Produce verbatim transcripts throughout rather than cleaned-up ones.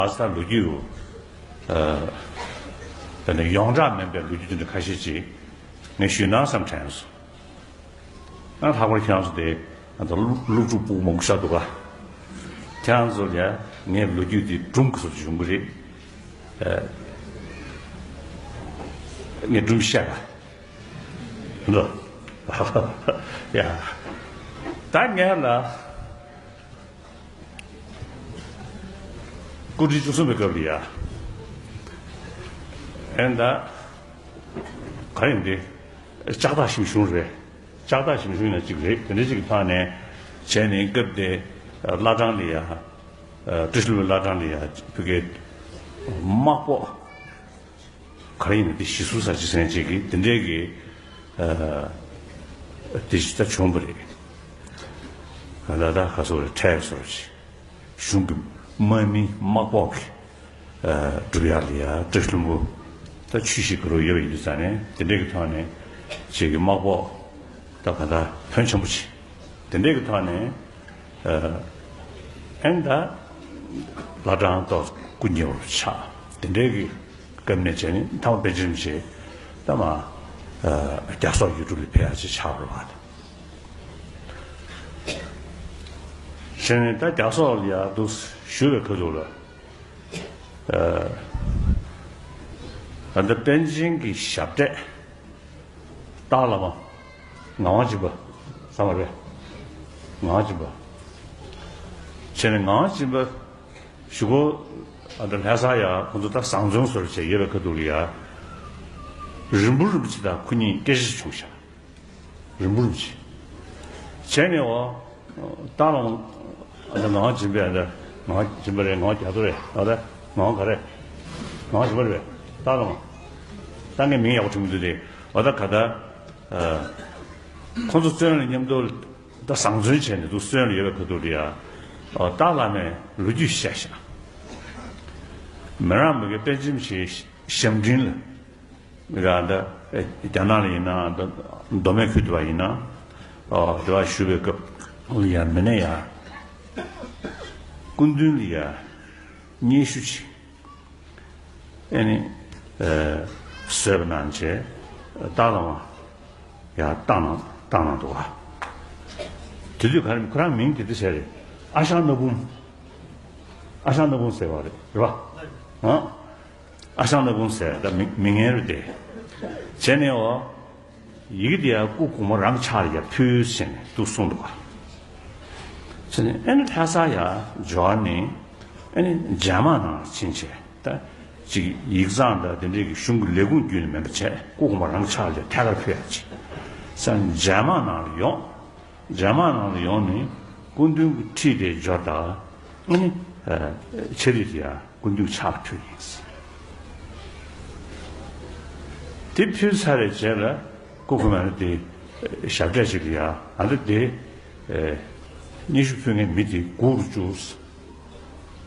ཨ་ས་ལོ་རྒྱུས། ཨ་ད་ནི་ཡོངས་གྲགས་མིན་པའི་ལོ་རྒྱུས་དེ་འདྲ་ཁ་ཤས་ཅིག་ངས་ཞུས་ན་བསམ་དྲན་སོང་། ཨ་ལྷག་པར་ཁྱེད་རང་ཚོ་དེ་ཨ་ད་སློབ་སློབ་ཕྲུག་སྤུ་གུ་མང་པོ་ཤར་འདུག་ག་ཁྱེད་རང་ཚོ་ལ་ངས་ལོ་རྒྱུས་དེ་སྒྲུང་གི་བཟོ་བྱེད་ཡོང་གི་རེད། ཨ་ངས་སྒྲུང་བཤད་ག་འདུག་ཡ། ད་ངས་ལ། སྐུ་ཕྲེང་བཅུ་གསུམ་པའི་སྐབས་ལ་ཡ། ཨེ་ད། ག་ཡིན་དེ། ལྕགས་སྟག་ཞིང་གཞུང་རེད། ལྕགས་སྟག་ཞིང་གཞུང་ཡིན་ན་གཅིག་རེད། དེ་འདྲ་གཅིག་གི་ཐོག་ནས། བྱས་ནས་སྐབས་དེ། བླ་བྲང་ལ་ཡ། བཀྲ་ཤིས་ལྷུན་པོའི་བླ་བྲང་ལ་ཡ་བོད་ཀྱི། དམག་དཔོན། ག་རེ་ཡིན་ན་དེ་ཞི་སུ་ས་ཅི་ཟེར་ཅིག་གིས་དེ་འདྲའི་གི། ཨ་དེ་ཞིག་ད་བྱུང་བ་རེད། ད་ད་ག་སོགས་རེད། ཁྲལ་སོགས་ཅིག་གཞུང་གི་དམག་མི་དམག་དཔོན་གྱི་ཨ་སྒྲུབ་ཡག་ལ་ཡ་བཀྲ་ཤིས་ལྷུན་པོ་ད་ཆུ་བཞི་སྒར་ཡོད་པ་ཡིན་དུས་ཙང་ནས་དེ་འདྲའི་གི་ཐོག་ནས་ཅིག་གི་དམག་དཔོན་ད་ག་ད་ཕོན་ཆེན་པོ་ཅིག་དེ་འདྲའི་གི་ཐོག་ནས། ཨ་ཨེ་ད། བླ་བྲང་ཏོག་སྐུ་ཉེ་བར་ཆགས། དེ་འདྲའི་གི་སྐབས་ནས་བྱས་ནས་མཐའ་མ་པཎ་ཆེན་རིན་པོ་ཆེ་ད་མ། ཨ་རྒྱ་སོག་ཡུལ་གྲུ་ལ་ཕེབས་ཡག་ཅིག་ཆགས་པ་རེད་བ། བྱས་ནས་ད་རྒྱ་སོག་ལ་ཡར་འདུག་བཞུགས་པའི་ཁ་ཐུག་ལ། ཨ་ད་པཎ་ཆེན་གྱི་ཞབས་གྲས། སྟག་བླ་མ། ངག་དབང་སྦྱིན་པ། ཚང་མ་རེད། ངག་དབང་སྦྱིན་པ། བྱས་ནས་ངག་དབང་སྦྱིན་པ། གཞུག་གུ། ཨ་ད་ལྷ་ས་ཡ་ཁོང་ཚོ་ད་བཟང་བཙོན་བཟོ་འདྲ་བྱས་ཡོད་པའི་ཁ་ཐུག་ལ་ཡ། རིན་པོ་རིན་པོ་ཆེ་དང་ཁོ་གཉིས་སྐད་ཆ་བྱུང་ཤག་རིན་པོ་རིན་པོ་ཆེ། བྱས་ནས་འོ། སྟག་བླ་མ། ཨ་ད་ངག་དབང་སྦྱིན་པའི་ཨ་ད། ངག་དབང་སྦྱིན་པ་རེད། ངག་དབང་རྒྱ་མཚོ་རེད། ཨ་ད་ངག་དབང་ག་རེ། ངག་དབང་སྦྱིན་པ་རེད། སྟག་བླ་མ། ད་ངས་མིང་ཡག་པོ་བྲིས་མི་འདུག་སྟེ། འོ་ད་ག་ད། ཨ་ཁོང་ཚོ་བཙོན་ལ་མཉམ་དུ་ད་བཟང་བཙོན་བྱས་ནས་འདུག་བཙོན་ལ་ཡོད་པའི་ཁ་ཐུག་ལ་ཡ། ཨ་སྟག་བླ་མས་ལོ་རྒྱུས་བཤད་ཤག་མི་རང་མི་གི་པཎ་ཆེན་རིན་པོ་ཆེའི་ཞབས་འབྲིང་ལ། མི་ག་འདི་ཨེ་རྒྱ་ནག་ལ་ཡིན་ན་མདོ་མདོ་སྨད་ཁུལ་དུ་བ་ཡིན་ན། ཨོ་དེ་བ་བཞུགས་པའི་སྐབས་ལ་ཡ་མི་སྣ་ཡ། སྐུ་མདུན་ལ་ཡ་སྙན་ཞུ་ཅིག་ཨེ་ནི་ཨེ་བཟོས་པ་གནང་བྱས་སྟག་བླ་མ་ཡ་བཏང་གནང་བཏང་གནང་འདུག་ག་དེ་དུས་ག་རེ་ཁོ་རང་མིང་དེ་དུས་ཟེར་རེད། ཨ་ཞང་སྣ་བུམ། ཨ་ཞང་སྣ་བུམ་ཟེར་བ་རེད། རེད་པ། ཨ། ཨ་ཞང་སྣ་བུམ་ཟེར་ད་མི་མི་ངན་རེད་དེ། བྱས་ནས་འོ། ཡི་གེ་དེ་ཡང་སྐུ་གོང་མ་རང་གི་ཕྱག་ལ་ཡར་ཕུལ་ཟེར་ནས་འདུག་གསུངས་འདུག་ག་བྱས་ནས་ཨེ་ནི་ལྷ་ས་ཡར་འབྱོར་ནས་ཨེ་ནི་རྒྱ་དམག་ནང་ལ་ཕྱིན་བྱས་ད་ཅིག་ཡིག་ཚང་དང་དེ་འདྲའི་གི་གཞུང་གི་ལས་ཁུངས་བརྒྱུད་ནས་མིན་པ་བྱས་སྐུ་གོང་མ་རང་གི་ཕྱག་ལ་ཡར་ཐད་ཀར་ཕུལ་ཡག་ཅིག་ཟེར་ནས་རྒྱ་དམག་ནང་ལ་ཡོང་། རྒྱ་དམག་ནང་ལ་ཡོང་ནས་སྐུ་མདུན་གྱི་ཁྲི་དེ་འབྱོར་དང་ཨ་ནི་ཨ་ཕྱག་རིས་དེ་ཡང་སྐུ་མདུན་ཕྱག་ལ་ཕུལ་ཡིན། དེ་ཕུལ་ཚར་བའི་རྗེས་ལ་སྐུ་གོང་མ་དེ་ཞབས་གྲས་ཅིག་ལ་ཡང་ཨ་ནི་དེ་སྙན་ཞུ་ཕུལ་མཁན་མི་དེ་སྒུག་རུ་བཅུག་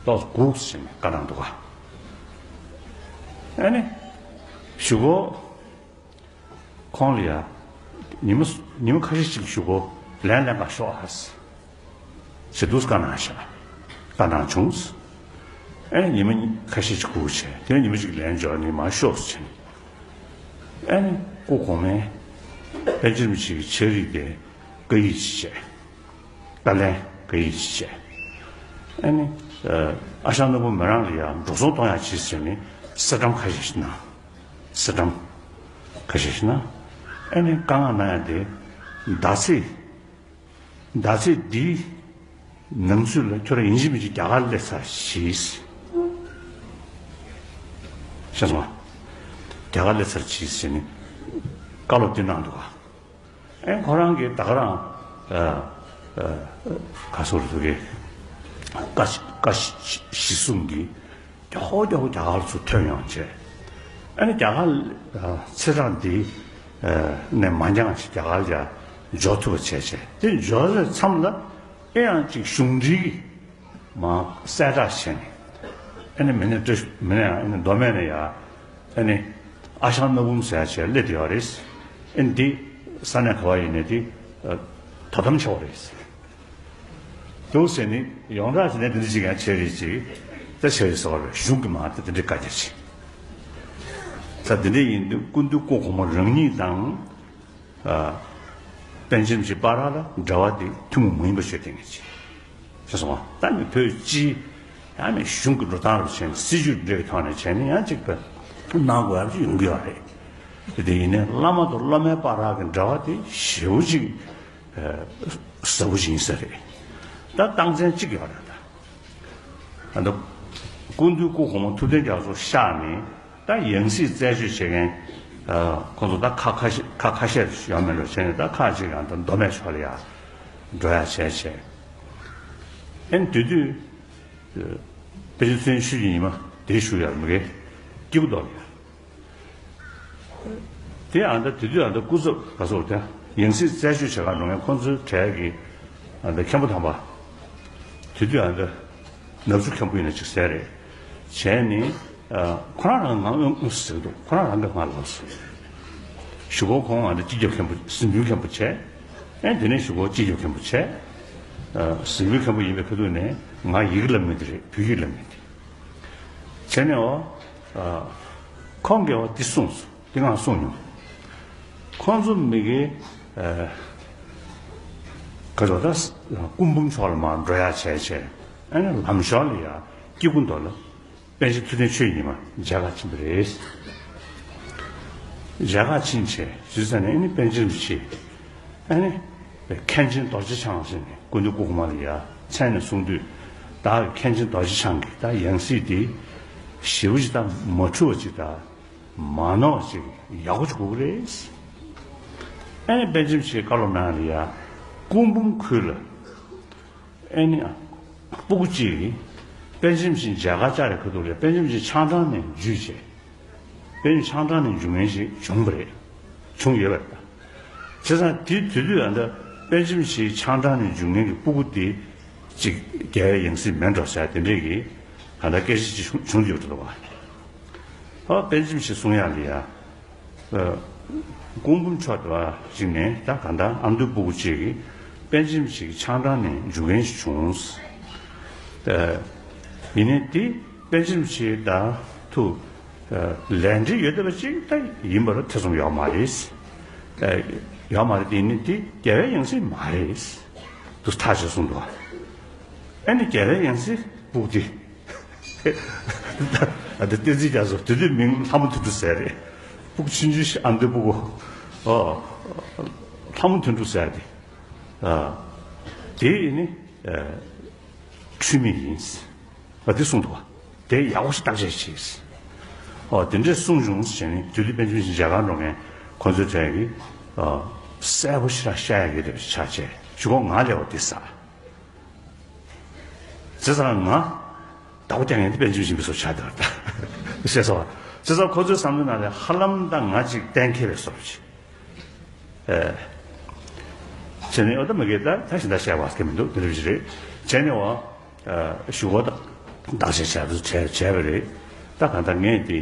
ཏོག་སྒུག་ཟེར་ནས་བཀའ་གནང་འདུག་ག་ཨ་ནི་གཞུག་གུ། ཁོང་ལ་ཡ། ཉི་མ་ཉི་མ་ཁ་ཤས་ཤིག་གཞུག་གུ་ལན་ལེན་ག་ཤོག་ཨ། ཟེར་དུས་བཀའ་གནང་ཤག་བཀའ་གནང་བྱུང་། ཨེ་ཉི་མ་ཁ་ཤས་ཤིག་སྒུག་བྱས་དེ་ཉི་མ་ཅིག་ལན་འབྱོར་ནས་མར་ཤོག་ཟེར་ནས། ཨེ་ནི་སྐུ་གོང་མས་པཎ་ཆེན་རིན་པོ་ཆེ་གི་ཕྱག་རིས་དེ་བཀའ་ཡིག་ཅིག་བྱས། བཀའ་ལན་བཀའ་ཡིག་ཅིག་བྱས། ཨེ་ནི་ཨ་ཞང་སྣ་བུམ་མི་རང་ལ་ཡ་འགྲོ་སོང་གཏོང་ཡག་ཅིག་ཟེར་ནས་གསེར་སྒྲོམ་ཁ་ཤས་ཤིག་གནང་། གསེར་སྒྲོམ། ཁ་ཤས་ཤིག་ན། ཨ་ནི་བཀའ་མངགས་གནང་ཡ་དེ། ཟླ་ཚེས། ཟླ་ཚེས་འདིའི་ནང་ཚུད་ལ་ཁྱོད་རང་ཡིན་གཅིག་མིན་གཅིག་རྒྱ་གར་སླེབས་ཚར་གྱིས། ཤེས་སོང་ང་། རྒྱ་གར་སླེབས་ཚར་གྱིས་ཟེར་ནས་བཀའ་སློབ་དེ་གནང་འདུག་ག་ཨ་ནི་ཁོ་རང་གིས་ད་ག་རང་ཨ་ཨ་ག་སོགས་རེད་འདུག་གི་བཀའ་བཀའ་གཞི་གསུམ་གྱི། མགྱོགས་པོ་མགྱོགས་པོ་རྒྱ་གར་ལ་ཚུར་ཐོན་ཡོང་བྱས། ཨ་ནི་རྒྱ་གར་ལ་ཚེས་གྲངས་འདི་ནས་མ་འགྱངས་ཤིག་རྒྱ་གར་ལ་འབྱོར་ཐུབ་པ་བྱས་བྱས་དེ་འབྱོར་བའི་མཚམས་ལ་ཨེ་ཡང་ཅིག་གཞུང་འབྲེལ་གྱི་མ་གསལ་བསྒྲགས་བྱས་ནས་ཨ་ནི་མི་སྣ་བཀྲ་མི་སྣ་ཡང་ཨ་ནི་མདོ་སྨད་ནས་ཡ་ཨ་ནི་ཨ་ཞང་སྣ་བུམ་ཟེར་ཡ་བྱས་སླེབས་བསྡད་ཡོད་རེད། ཨ་ནི་འདི་ས་གནས་ག་བ་ཡིན་ནའི་འདི་དོ་དམ་བྱས་པ་རེད། འདུག་ཟེར་ནས་ཡོངས་གྲགས་བྱས་ནས་འདི་འདྲ་ཅིག་ཡང་བྱས་རེད་ཅིག་ད་བྱས་ཡོད་ཟེར་བ་རེད། གཞུང་གིས་མ་ད་དེ་འདྲའི་བཀའ་རྒྱ་བྱས། ད་དེ་འདྲ་ཡིན་དུས་སྐུ་མདུན་སྐུ་གོང་མ་རང་ཉིད་དང་། ཨ། པཎ་ཆེན་གྱི་བར་ལ་འབྲེལ་བ་དེ་ཐུན་མོང་མ་ཡིན་པ་ཞིག་བསྟན་གྱི་ཅི། ཞེས་གསུངས་པ། ད་ནི་བོད་སྤྱི་ཡང་ནི་གཞུང་གི་འགྲོ་སྟངས་རུ་བྱས་ནས་སྲིད་ཇུས་འདྲ་བའི་ཐོག་ནས་བྱས་ནས་ཡང་གཅིག་པ་གནང་དགོས་ཡག་ཅིག་ཡོང་གི་ཡོད་རེད། དེ་ཡིན་ནའི་བླ་མ་དང་སློབ་མའི་བར་གྱི་འབྲེལ་བ་དེ་ཞེ་པོ་ཅིག་ཟབ་པོ་ཅིག་ཡིན་ས་རེད། ད་རྟགས་མཚན་གཅིག་ཡོད་རེད་ད། ཨ་ནི་སྐུ་མདུན་སྐུ་གོང་མ་ཐུབ་བསྟན་རྒྱ་མཚོ་གཤེགས་ནས་ད་ཡང་སྲིད་རྩད་གཅོད་བྱེད་མཁན། ཨ། ཁོང་ཚོ་ད་ཁག་ཁ་ཤས་ཁག་ཁ་ཤས་ཡོད་མེད་ལོ་བྱས་ནས་ད་ཁག་ཅིག་ཡང་ད་མདོ་སྨད་ཕྱོགས་ལ་ཡར་འགྲོ་ཡག་བྱས་བྱས། ཨ་ནི་དེ་དུས་པཎ་ཆེན་ཚུལ་ཁྲིམས་ཆོས་ཀྱི་ཉི་མ་དེ་བཞུགས་ཡག་མི་དགེ་སྐྱིད་པོ་མདོ་ལ་ཡར། དེ་ཨ་ད་དེ་དུས་ཨ་ད་སྐུ་ཚབ་ག་ཚོད་དེ་ཡང་སྲིད་རྩད་གཅོད་བྱེད་གར་འགྲོ་མཁན་ཁོང་ཚོའི་གྲས་ཀྱི་ཨ་ད་མཁན་པོ་དམ་པ། དེ་དུས་ཨ་ད་ནག་ཆུ་མཁན་པོ་ཡིན་ན་ཅིག་ཟེར་རེད། བྱས་ནས་ཨ་ཁོ་རང་རང་ང་དངོས་དངོས་སུ་ཟེར་གི་འདུག་ཁོ་རང་རང་གིས་ང་ལབ་སོང་། གཞུག་གུ་ཁོང་ཨ་ད་སྤྱི་ཁྱབ་མཁན་པོ་གཟིམ་དཔོན་མཁན་པོ་བྱས། ཨ་དེ་ནས་གཞུག་གུ་སྤྱི་ཁྱབ་མཁན་པོ་བྱས། ཨ་གཟིམ་དཔོན་མཁན་པོ་ཡིན་པའི་ཁ་ཐུག་ནས་ང་ཡི་གེ་ལབ་མི་འདི་རེད། བོད་ཡིག་ལབ་མི་འདི། བྱས་ནས་འོ། ཨ། ཁོང་གིས་འོ་འདི་གསུངས་སོང་། འདི་ང་གསུངས་མྱོང་། ཁོང་ཚོ་མི་དགེ། ཨ། ག་ཚོད་ད། སྐུ་འབུམ་ཕྱོགས་ལ་མར་འགྲོ་ཡག་བྱས་བྱས། ཨ་ནི་ལམ་ཞོར་ལ་ཡ་སྐྱེ་རྒུ་མདོ་ལ་པཎ་ཆེན་ཐུབ་བསྟན་ཆོས་ཀྱི་ཉི་མ་མཇལ་ཁ་ཕྱིན་པ་རེད། མཇལ་ཁ་ཕྱིན་བྱས་ཞུས་ཙང་ནས་ཨ་ནི་པཎ་ཆེན་རིན་པོ་ཆེ། ཨ་ནི། མཁན་ཆེན་རྡོ་རྗེ་འཆང་ཟེར་ནས་སྐུ་མདུན་སྐུ་གོང་མ་ལ་ཡ་མཚན་ནས་གསུངས་དུས། ད་མཁན་ཆེན་རྡོ་རྗེ་འཆང་གིས་ད་ཡང་སྲིད་དེ་ཞེ་པོ་ཅིག་ད་མ་འཁྲུལ་བ་ཅིག་ད་མ་ནོར་བ་ཅིག་ཡག་པོ་ཅིག་དགོས་ཀྱི་རེད། ཨ་ནི་པཎ་ཆེན་ཆེ་བཀའ་སློབ་གནང་ལ་ཡ་སྐུ་འབུམ་ཁུལ་ལ། ཨ་ནི་སྤུ་གུ་གཅིག་གིས་པཎ་ཆེན་ཆེ་མཇལ་ཁ་བཅར་བའི་ཁ་ཐུག་ལ་པཎ་ཆེན་ཆེ་ཆང་ཀྲང་ནས་འཇུས་བྱས། པཎ་ཆེན་ཆང་ཀྲང་ནས་འཇུ་མཁན་ཞིག་བྱུང་བ་རེད། བྱུང་ཡོད་པ་རེད་ད། བྱས་ཙང་དེ་དེ་དུས་ཨ་ད་པཎ་ཆེན་ཆེ་ཆང་ཀྲང་ནས་འཇུ་མཁན་གྱི་སྤུ་གུ་དེ་གཅིག་རྒྱལ་བའི་ཡང་སྲིད་མིན་འགྲོ་ཟེར་དེ་འདྲས་ཀྱི་ག་འདྲ་སྐད་ཆ་ཅིག་བྱུང་བྱུང་ཡོད་འགྲོ་བ། ཨ་པཎ་ཆེན་ཆེ་གསུང་ཡག་ལ་ཡ། ཨ། སྐུ་འབུམ་ཕྱོགས་དེ་བ་ཞིག་ནས་ད་ག་འདྲ་ཨ་མདོའི་སྤུ་གུ་གཅིག་གིས་པཎ་ཆེན་ཆེ་ཆང་ཀྲང་ནས་འཇུ་མཁན་ཞིག་བྱུང་། ཨ། ཡིན་ནའི་དེ་པཎ་ཆེན་ཆེ་དང་ཐུག་ལས་འབྲེལ་ཡོད་བསྡད་པ་ཅིག་ད་ཡིན་པར་ཐེ་ཚོམ་ཡོད་མ་རེད། ཡོད་མ་རེད་དེ་ཡིན་ནའི་དེ་རྒྱལ་བའི་ཡང་སྲིད་མ་རེད། དུ་ཐག་ཆོད་གསུངས་འདུག་ཨ་ནི་རྒྱལ་བའི་ཡང་སྲིད་སྤུ་གུ་དེ། ཨ་དེ་བསྟན་འཛིན་རྒྱ་མཚོ་དེ་དུས་མིང་ལྷ་མོ་དོན་གྲུབ་ཟེར་རེད། སྤུ་གུ་ཆུང་ཆུང་ཞིག་ཨ་མདོའི་སྤུ་གུ། ཨོ། ལྷ་མོ་དོན་གྲུབ་ཟེར་དེ། ཨ། དེ་ནི། ཨ། འཁྲུལ་མེད་ཡིན། ཨ་དེ་གསུངས་འདུག་བ། དེ་ཡག་པོ་ཞིག་བརྟག་དཔྱད་བྱས། ཨོ་དེ་འདྲས་གསུངས་བྱུང་ཟེར་ནས་དུས་དུས་པཎ་ཆེན་མཇལ་ཁར་འགྲོ་མཁན་ཁོ་ཚོའི་གྲས་ཀྱིས། ཨ། གསལ་པོ་ཞེ་དྲག་བཤད་ཡག་གི་རེད་པ་ཆ་བྱས་གཞུག་གུ་ང་སླེབས་པ་དེ་ས། བྱས་ཙང་ང་བདག་པོ་རྒྱག་མཁན་དེ་པཎ་ཆེན་ཆེན་པོ་ཚོ་ཆགས་བསྡད་པ་རེད་ད། ཤེས་སོང་བ། བྱས་ཙང་ཁོ་ཚོའི་བསམ་བློའི་ནང་ལ་ཧ་ལམ་ད་ང་ཅིག་གཏན་འཁེལ་བའི་བཟོ་འདྲ་ཅིག་ཨེ། བྱས་ནས་འོ་ད་མ་གིར་ད་ད་གཞན་དག་བཤད་པ་གི་མི་འདུག་དེ་འདྲ་ཅིག་རེད། བྱས་ནས་འོ། ཨ། གཞུག་གུ་ད་བརྟག་དཔྱད་བྱས་བྱས་བྱས་པ་རེད། ད་གང་ལྟར་ངས་དེ།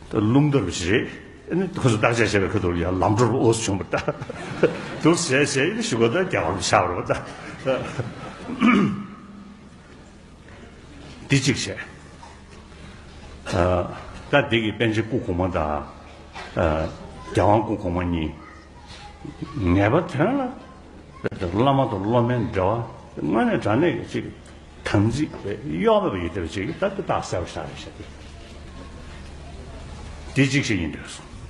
ད་རླུང་རྟ་རུ་ཞིག་རེད། ཨ་ནི་ཁོ་ཚོ་བརྟག་དཔྱད་བྱས་པའི་ཁ་ཐུག་ལ་ཡང་ལམ་འགྲོ་རུ་འོ་ཙམ་བྱུང་བ་ལྟ། དུ་བྱས་བྱས་ཨ་ནི་གཞུག་གུ་ད་རྒྱལ་བ་རུ་ཆགས་པ་རེད་པ་ད། འདི་གཅིག་བྱས། ཨ། ད་འདི་གི་པཎ་ཆེན་སྐུ་གོང་མ་དང་། ཨ། རྒྱལ་དབང་སྐུ་གོང་མ་གཉིས། ངེས་པར་དོན་ལ། བླ་མ་དང་སློབ་མའི་འབྲེལ་བ་དངོས་གནས་དྲང་གནས་ཀྱི་ཅིག་དམ་ཚིག་གཡོ་མེད་པ་ཡོད་བསྡད་པ་ཅིག་ད་ལྟ་རྟགས་གསལ་པོ་ཞིག་རེད་ཤག་དེ། དེ་གཅིག་ཞིག་ཡིན་འདོད་སོང་